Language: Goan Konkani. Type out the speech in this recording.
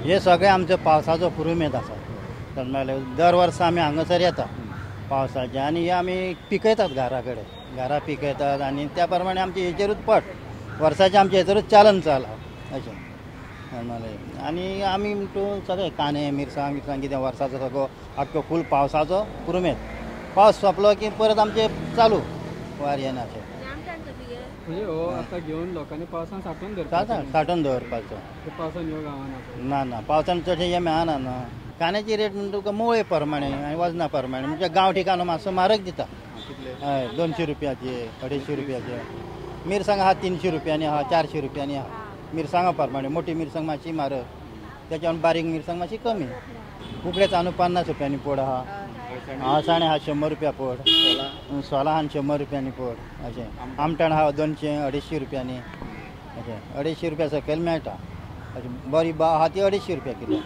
हे सगळे आमचे पावसाचो पुरुमेंत आसा. दर वर्सा आमी हांगासर येता पावसाचे आनी हे आमी पिकयतात घरा कडेन, घरा पिकयतात आनी त्या प्रमाणे आमचे हेचेरूच पट वर्साचे आमचे हेचेरूच चालन चला अशें. आनी आमी म्हणटू सगळे कांदे मिरसांग मिरसांग कितें वर्साचो सगळो आख्खो फूल पावसाचो पुरुमेंत. पावस सोंपलो की परत आमचे चालू वारयेन अशें. म्हणजे हो आतां घेवन लोकांनी पावसान सांठोवन दवरपाचो, सांठोवन दवरपाचो. पावसान ह्यो गांवांना ना ना पावसान चडशें हें मेळना न्हू. कांद्याची रेट म्हणटा तुका मोळे प्रमाणे आनी वजना प्रमाणे, म्हणजे गांवठी कांदो मातसो म्हारग दिता. हय, 200 रुपयाचे 250 रुपयाचे. मिरसांग आहा 300 रुपयांनी आहा, 400 रुपयांनी आहा मिरसांगा प्रमाणे. मोठी मिरसांग मातशी म्हारग, त्याच्यावर बारीक मिरसांग मातशी कमी. उकड्या तांदूळ 50 रुपयांनी पोड आहा, अळसाणे आहा 100 रुपया पोड, सोलां आहा 100 रुपयांनी पोड अशें. आमटाण आहा 200 250 रुपयांनी अशें. 250 रुपया सकयल मेळटा अशें. बरी आहा ती 250 रुपया किलो.